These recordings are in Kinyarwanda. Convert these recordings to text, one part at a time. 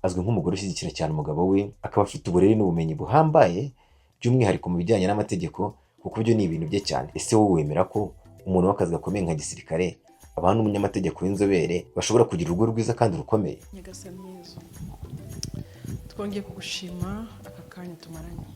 Azwi nk'umugore ushyigikira cyane umugabo we, akaba afite uburere n'ubumenyi buhambaye, by'umwihariko mu bijyanye n'amategeko, kuko byo ni ibintu bye cyane. Ese wowe wemera ko umuntu w'akazi gakomeye nka gisirikare, abana n'umunyamategeko w'inzobere, bashobora kugira urugo rwiza kandi rukomeye? Nyagasani Yezu, twongeye kugushima aka kanya tumaranye.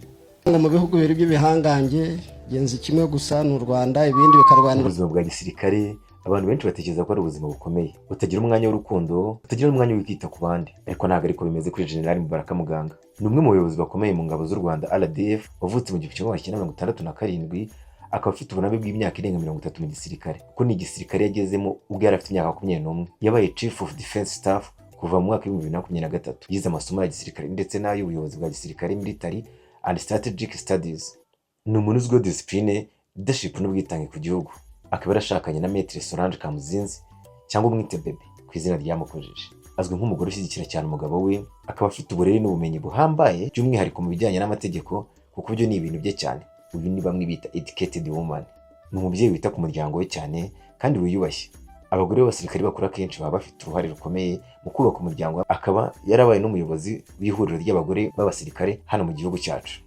Ngo mu bihugu bibiri by'ibihangange, genzi kimwe gusa ni u Rwanda, ibindi bikarwanira. Ubuzima bwa gisirikare, abantu benshi batekereza ko ari ubuzima bukomeye, butagira umwanya w'urukundo, butagira n'umwanya wo kwita ku bandi, ariko ntabwo ariko bimeze kuri General Mubaraka Muganga. Ni umwe mu bayobozi bakomeye mu ngabo z'u Rwanda, RDF, wavutse mu 1967, akaba afite uburambe bw'imyaka irenga 30 mu gisirikare, kuko ni igisirikare yagezemo ubwo yari afite imyaka 21. Yabaye Chief of Defense Staff kuva mu mwaka wa 2023. Yize amasomo ya gisirikare ndetse n'ay'ubuyobozi bwa gisirikare, Military and Strategic Studies. Ni umuntu uzwiho discipline, leadership n'ubwitange ku gihugu. Akaba yarashakanye na Maître Solange Kamuzinzi, cyangwa umwite Bebe ku izina ryamukujije. Azwi nk'umugore ushyigikira cyane umugabo we, akaba afite uburere n'ubumenyi buhambaye, by'umwihariko mu bijyanye n'amategeko, kuko byo ni ibintu bye cyane. Uyu ni bamwe bita educated woman. Ni umubyeyi wita ku muryango we cyane kandi wiyubashye. Abagore b'abasirikare bakuru akenshi baba bafite uruhare rukomeye mu kubaka umuryango. Akaba yarabaye n'umuyobozi w'ihuriro ry'abagore b'abasirikare hano mu gihugu cyacu.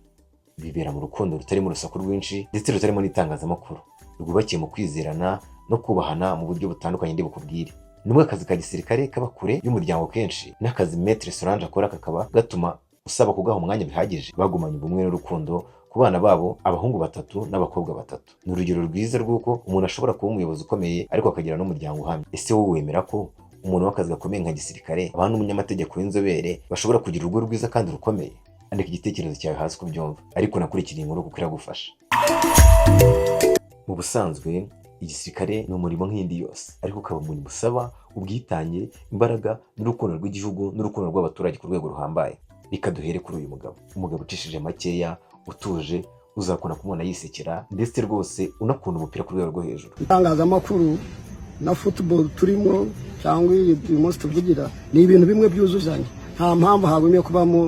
Bibera mu rukundo rutarimo urusaku rwinshi ndetse rutarimo n'itangazamakuru, rwubakiye mu kwizerana no kubahana mu buryo butandukanye ndi bukubwire. Nubwo akazi ka gisirikare kaba kure y'umuryango kenshi, n'akazi Maître Solange akora kakaba gatuma usaba kugaha umwanya bihagije, bagumanye ubumwe n'urukundo ku bana babo, abahungu batatu n'abakobwa batatu. Ni urugero rwiza rw'uko umuntu ashobora kuba umuyobozi ukomeye ariko akagira n'umuryango uhamye. Ese wowe wemera ko umuntu w'akazi gakomeye nka gisirikare, abana n'umunyamategeko w'inzobere, bashobora kugira urugo rwiza kandi rukomeye? Andika igitekerezo cyawe hasi uko ubyumva, ariko nakurikira inkuru kuko iragufasha. Mu busanzwe igisirikare ni umurimo nk'indi yose, ariko ukaba umurimo usaba ubwitange, imbaraga n'urukundo rw'igihugu n'urukundo rw'abaturage ku rwego ruhambaye. Reka duhere kuri uyu mugabo, umugabo ucishije makeya, utuje, uzakunda kumubona yisekera, ndetse rwose unakunda umupira ku rwego rwo hejuru. Itangazamakuru na football turimo cyangwa iyi uyu munsi tuvugira ni ibintu bimwe byuzuzanya. Nta mpamvu hagumye kubamo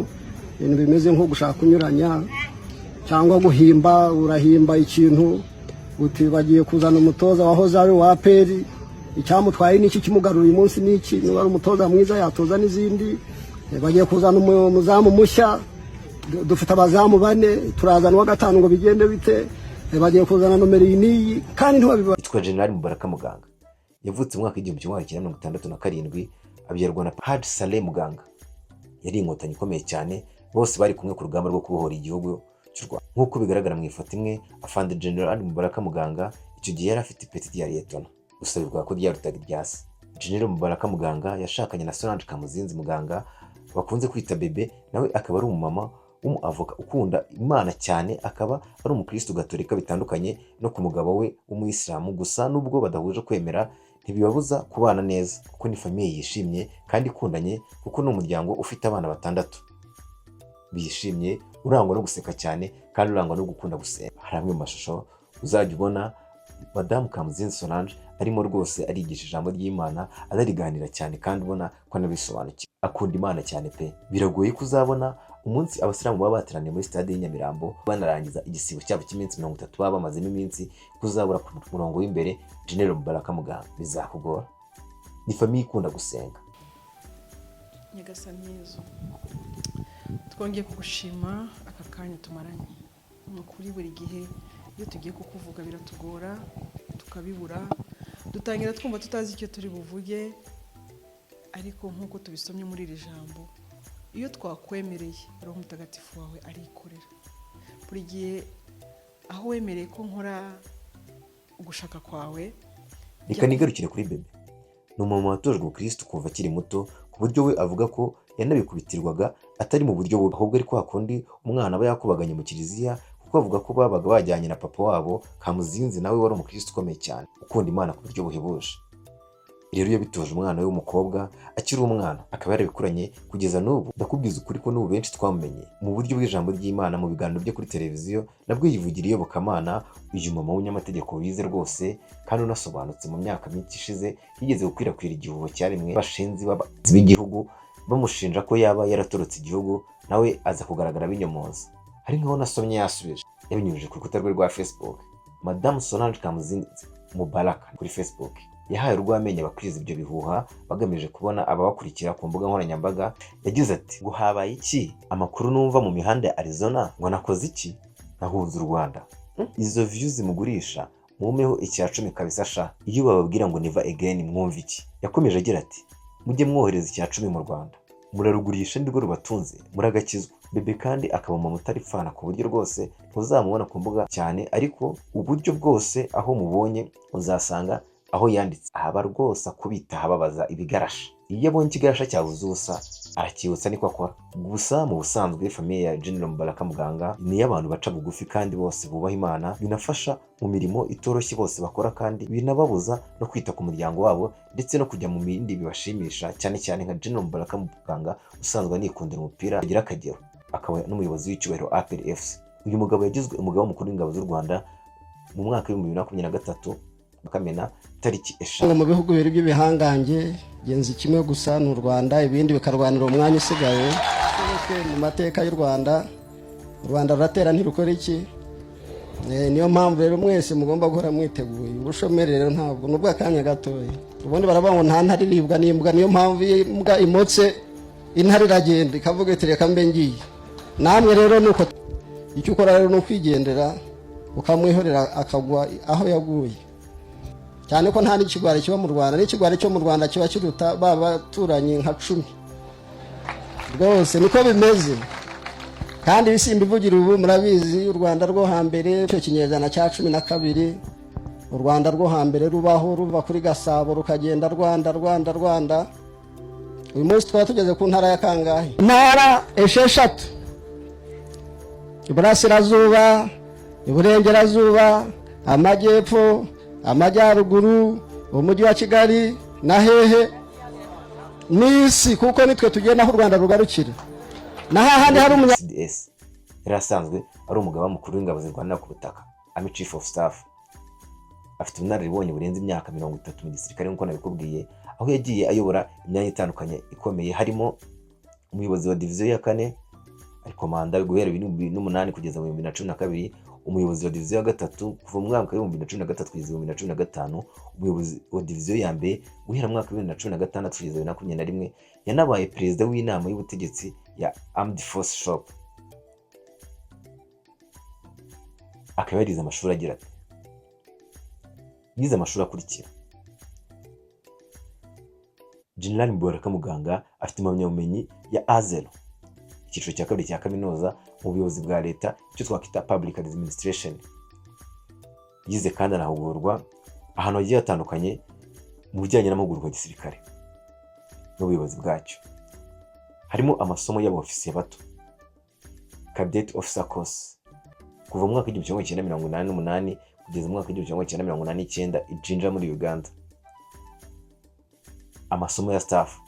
ibintu bimeze nko gushaka kunyuranya cyangwa guhimba. Urahimba ikintu uti bagiye kuzana umutoza wahoze ari uwa APR, icyamutwaye n'iki? Kimugarura uyu munsi n'iki? Niba ari umutoza mwiza yatoza n'izindi. Bagiye kuzana umuzamu mushya, dufite abazamu bane, turazana uwa gatanu ngo bigende bite? Bagiye kuzana nomero iyi n'iyi kandi ntibabiba. Yitwa General Mubaraka Muganga. Yavutse mu mwaka wa 1967, abyarwa na Haji Saleh Muganga. Yari inkotanyi ikomeye cyane, bose bari kumwe ku rugamba rwo kubohora igihugu cy'u Rwanda. Nk'uko bigaragara mu ifoto imwe, Afande General Mubaraka Muganga icyo gihe yari afite ipeti rya liyetona, gusa bivuga ko ryarutaga irya se. General Mubaraka Muganga yashakanye na Solange Kamuzinzi Muganga, bakunze kwita Bebe, nawe akaba ari umumama w'umu avoka ukunda Imana cyane, akaba ari umukristo gatolika, bitandukanye no ku mugabo we w'umuyisilamu. Gusa nubwo badahuje kwemera, ntibibabuza kubana neza, kuko ni famille yishimye kandi ikundanye, kuko ni umuryango ufite abana batandatu bishimye, urangwa no guseka cyane kandi urangwa no gukunda gusenga. Hari amwe mu mashusho uzajya ubona Madamu Kamuzinzi Solange arimo rwose arigisha ijambo ry'Imana, anariganira cyane kandi ubona ko anabisobanukiwe. Akunda Imana cyane pe. Biragoye ko uzabona umunsi abasilamu baba bateraniye muri stade y'i Nyamirambo, banarangiza igisibo cyabo cy'iminsi 30 baba bamazemo iminsi, kuzabura ku murongo w'imbere General Mubaraka Muganga, bizakugora. Ni famille ikunda gusenga. Nyagasani Yezu, twongeye kugushima aka kanya tumaranye. Ni ukuri, buri gihe iyo tugiye kukuvuga biratugora tukabibura, dutangira twumva tutazi icyo turi buvuge, ariko nk'uko tubisomye muri iri jambo, iyo twakwemereye, Roho Mutagatifu wawe arikorera. Buri gihe aho wemereye ko nkora ugushaka kwawe. Reka nigarukire kuri Bebe. Ni umumama watojwe ubukirisitu kuva akiri muto, ku buryo we avuga ko yanabikubitirwaga atari mu buryo bubi, ahubwo ari kwa kundi umwana aba yakubaganye mu kiliziya, kuko avuga ko babaga bajyanye na papa wabo Kamuzinzi, nawe wari umukirisitu ukomeye cyane, ukunda Imana ku buryo buhebuje. Rero iyo bitoje umwana we w'umukobwa akiri umwana, akaba yarabikuranye kugeza n'ubu. Ndakubwiza ukuri ko n'ubu benshi twamumenye mu buryo bw'ijambo ry'Imana mu biganiro byo kuri televiziyo, nabwo yivugira iyobokamana. Uyu mama w'umunyamategeko wize rwose kandi unasobanutse, mu myaka mike ishize yigeze gukwirakwira igihuho cyaremwe bashinzi b'igihugu, bamushinja ko yaba yaratorotse igihugu, nawe aza kugaragara binyomoza. Hari nkaho nasomye yasubije yabinyujije ku rukuta rwe rwa Facebook, Madamu Solange Kamuzinzi Mubaraka kuri Facebook. Yahaye urw'amenyo abakwiza ibyo bihuha bagamije kubona ababakurikira ku mbuga nkoranyambaga. Yagize ati: "Ngo habaye iki? Amakuru numva mu mihanda ya Arizona ngo nakoze iki? Nahunze u Rwanda. Izo views mugurisha mumeho icya 10 kabisa sha. Iyo bababwira ngo never again mwumva iki?" Yakomeje agira ati: "Mujye mwohereza icya 10 mu Rwanda, murarugurisha, nirwo rubatunze, muragakizwa." Bebe kandi akaba umuntu utaripfana, ku buryo rwose ntuzamubona ku mbuga cyane, ariko uburyo bwose aho mubonye uzasanga aho yanditse ahaba rwose akubita ahababaza ibigarasha. Iyo abonye ikigarasha cyabuze ubusa aracyibutsa, niko akora. Gusa mu busanzwe famille ya General Mubaraka Muganga ni iy'abantu baca bugufi kandi bose bubaha Imana, binafasha mu mirimo itoroshye bose bakora, kandi binababuza no kwita ku muryango wabo ndetse no kujya mu bindi bibashimisha, cyane cyane nka General Mubaraka Muganga usanzwe anikundira umupira agira akagero, akaba n'umuyobozi w'icyubahiro APR FC. Uyu mugabo yagizwe umugaba mukuru w'ingabo z'u Rwanda mu mwaka wa 2023, Kamena tariki 5. Ngo mu bihugu bibiri by'ibihangange genzi kimwe gusa ni u Rwanda, ibindi bikarwanira umwanya usigaye. Mu mateka y'u Rwanda, u Rwanda ruratera ntirukora iki. Niyo mpamvu rero mwese mugomba guhora mwiteguye. Ubushomeri rero ntabwo ni ubw'akanya gatoya. Ubundi baravuga ngo nta ntare iribwa n'imbwa. Niyo mpamvu iyo imbwa imotse intare iragenda ikavuga iti: "Reka mbe ngiye." Namwe rero ni uko. Icyo ukora rero ni ukwigendera, ukamwihorera akagwa aho yaguye, cyane ko nta n'ikigwari kiba mu Rwanda. N'ikigwari cyo mu Rwanda kiba kiruta ba baturanyi nka 10. Rwose niko bimeze. Kandi ibisimba ivugira ubu murabizi, u Rwanda rwo hambere, icyo kinyejana cya 12, u Rwanda rwo hambere rubaho ruva kuri Gasabo rukagenda Rwanda, Rwanda, Rwanda. Uyu munsi twaba tugeze ku ntara ya kangahe? Intara 6: iburasirazuba, iburengerazuba, amajyepfo, amajyaruguru, umujyi wa Kigali na hehe n'isi, kuko nitwe tugenda aho u Rwanda rugarukira na hahandi hari umunya CDS. Yari asanzwe ari umugaba mukuru w'ingabo zirwanira ku butaka, Army Chief of Staff. Afite ubunararibonye burenze imyaka 30 mu gisirikare nk'uko nabikubwiye, aho yagiye ayobora imyanya itandukanye ikomeye, harimo umuyobozi wa diviziyo ya kane, ari komanda, guhera 2008 kugeza mu 2012, umuyobozi wa diviziyo ya gatatu kuva mu mwaka wa 2013 kugeza 2015, umuyobozi wa diviziyo ya mbere guhera mu mwaka wa 2016 kugeza 2021. Yanabaye perezida w'inama y'ubutegetsi ya Armed Force Shop. Akaba yarize amashuri agira ati: yize amashuri akurikira. General Mubaraka Muganga afite impamyabumenyi ya A0, icyiciro cya kabiri cya kaminuza mu buyobozi bwa leta, icyo twakwita public administration. Yize kandi anahugurwa ahantu hagiye hatandukanye mu bijyanye n'amahugurwa ya gisirikare n'ubuyobozi bwacyo, harimo amasomo y'abofisiye bato, cadet officer course, kuva mu mwaka wa 1988 kugeza mu mwaka wa 1989 i Jinja muri Uganda, amasomo ya staff,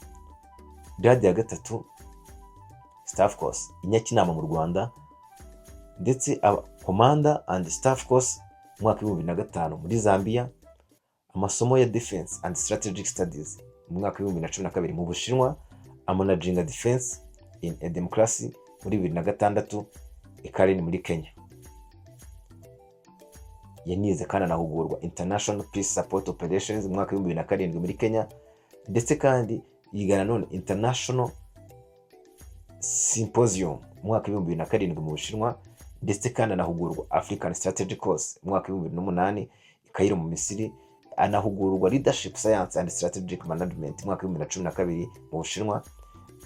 grade ya gatatu staff course i Nyakinama mu Rwanda, ndetse aba commander and staff course mu mwaka wa 2005 muri Zambia, amasomo ya defense and strategic studies mu mwaka wa 2012 mu Bushinwa, amanaginga defense in a democracy muri 2006 i Karen muri Kenya. Yanize kandi anahugurwa international peace support operations mu mwaka wa 2007 muri Kenya, ndetse kandi yiga nanone international symposium mu mwaka wa 2007 mu Bushinwa, ndetse kandi anahugurwa African Strategy Course mu mwaka wa 2008 i Cairo mu Misiri, anahugurwa leadership science and strategic management mu mwaka wa 2012 mu Bushinwa,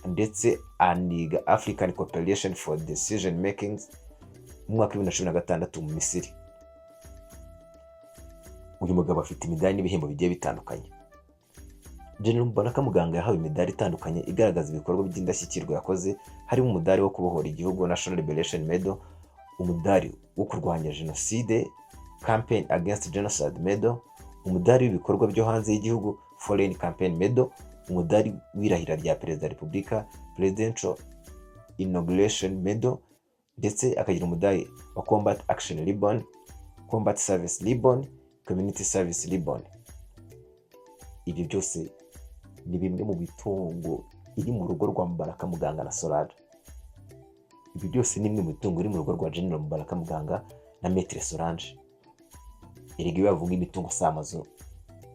ndetse aniga African Cooperation for Decision Making mu mwaka wa 2016 mu Misiri. Uyu mugabo afite imidari n'ibihembo bigiye bitandukanye. General Mubaraka Muganga yahawe imidari itandukanye igaragaza ibikorwa by'indashyikirwa yakoze, harimo umudari wo kubohora igihugu, National Liberation Medal, umudari wo kurwanya jenoside, Campaign Against Genocide Medal, umudari w'ibikorwa byo hanze y'igihugu, Foreign Campaign Medal, umudari w'irahira rya Perezida wa Repubulika, Presidential Inauguration Medal, ndetse akagira umudari wa Combat Action Ribbon, Combat Service Ribbon, Community Service Ribbon. Ibyo byose ni bimwe mu mitungo iri mu rugo rwa Mubaraka Muganga na Solange. Ibi byose ni imwe mu mitungo iri mu rugo rwa General Mubaraka Muganga na Maître Solange. Erega iyo bavuga imitungo si amazu.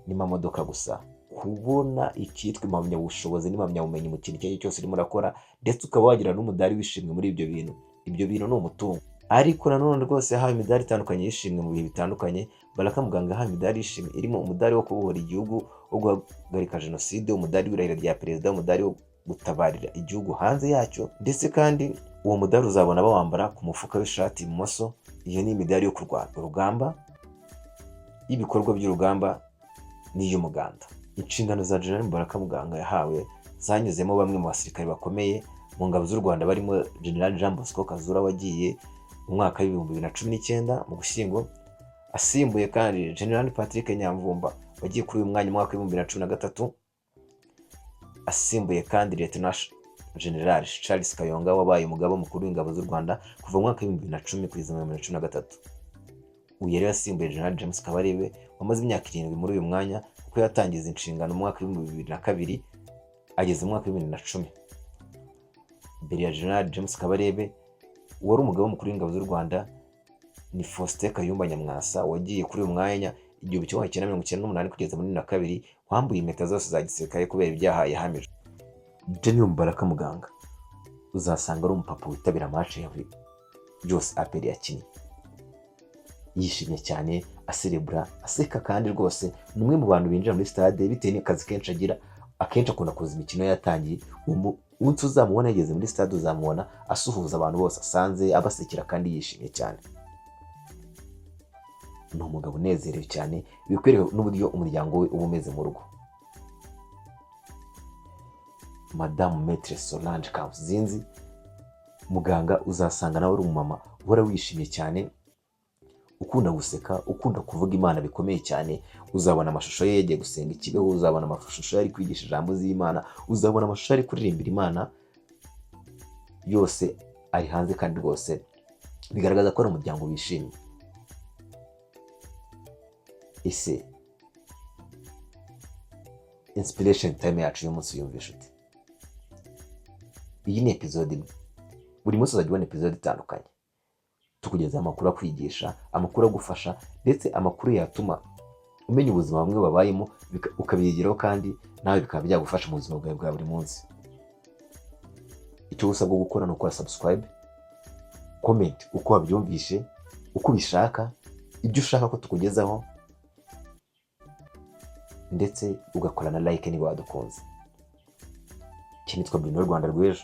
N'amamodoka gusa. Kubona icyitwa impamyabushobozi n'impamyabumenyi mu kintu icyo ari cyo cyose urimo urakora, ndetse ukaba wagira n'umudari w'ishimwe muri ibyo bintu, ibyo bintu ni umutungo. Ariko nanone rwose yahawe imidari itandukanye y'ishimwe mu bihe bitandukanye. Baraka Muganga yahawe imidari y'ishimwe irimo umudari wo kubohora igihugu, wo guhagarika jenoside, umudari w'irahira rya perezida, umudari wo gutabarira igihugu hanze yacyo. Ndetse kandi uwo mudari uzabona bawambara ku mufuka w'ishati ibumoso. Iyo ni imidari yo kurwana urugamba, y'ibikorwa by'urugamba n'iy'umuganda. Inshingano za General Mubaraka Muganga yahawe zanyuzemo bamwe mu basirikare bakomeye mu ngabo z'u Rwanda, barimo General Jean Bosco Kazura wagiye mu mwaka w'2019 mu Gushyingo, asimbuye kandi General Patrick Nyamvumba wagiye kuri uyu mwanya mu mwaka w'2013, asimbuye kandi Lieutenant General Charles Kayonga wabaye umugaba mukuru w'ingabo z'u Rwanda kuva mu mwaka w'2010 kugeza mu 2013. Uyu yari yasimbuye General James Kabarebe wamaze imyaka 7 muri uyu mwanya, kuko yatangiza inshingano mu mwaka w'2002 ageze mu mwaka w'2010. Mbere ya General James Kabarebe, wari umugaba mukuru w'ingabo z'u Rwanda ni Faustin Kayumba Nyamwasa wagiye kuri uyu mwanya 1998 kugeza muri 2002, wambuye impeta zose za gisirikare kubera ibyaha yahamijwe. General Mubaraka Muganga uzasanga ari umupapa witabira match ya buri yose APR yakinnye, yishimye cyane, aserebura, aseka. Kandi rwose ni umwe mu bantu binjira muri stade bitewe n'akazi kenshi agira. Akenshi akunda kuza imikino yatangiye. Uwo munsi uzamubona yageze muri stade, uzamubona asuhuza abantu bose asanze, abasekera kandi yishimye cyane. Ni umugabo unezerewe cyane, bikwereka n'uburyo umuryango we uba umeze mu rugo. Madamu Maître Solange Kamuzinzi Muganga uzasanga nawe ari umumama uhora wishimye cyane, ukunda guseka, ukunda kuvuga Imana bikomeye cyane. Uzabona amashusho ye yagiye gusenga i Kibeho, uzabona amashusho ye ari kwigisha ijambo z'Imana, uzabona amashusho ari kuririmbira Imana, yose ari hanze. Kandi rwose bigaragaza ko ari umuryango wishimye. Ese inspiration time yacu y'umunsi yumvisha ute? Iyi ni episode imwe. Buri munsi uzajya ubona episode itandukanye, tukugezaho amakuru akwigisha, amakuru agufasha, ndetse amakuru yatuma umenya ubuzima bamwe babayemo, ukabigiraho kandi nawe bikaba byagufasha mu buzima bwawe bwa buri munsi. Icyo usabwa gukora ni ukora subscribe, comment uko wabyumvishe, uko ubishaka, ibyo ushaka ko tukugezaho, ndetse ugakora na like niba wadukunze. Iki nitwa Bruno Rwanda rw'ejo.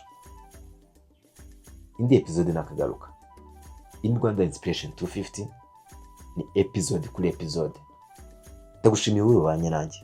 Indi episode nakagaruka. In Rwanda Inspiration 250 ni episode kuri episode. Ndagushimiye wowe wabanye nanjye.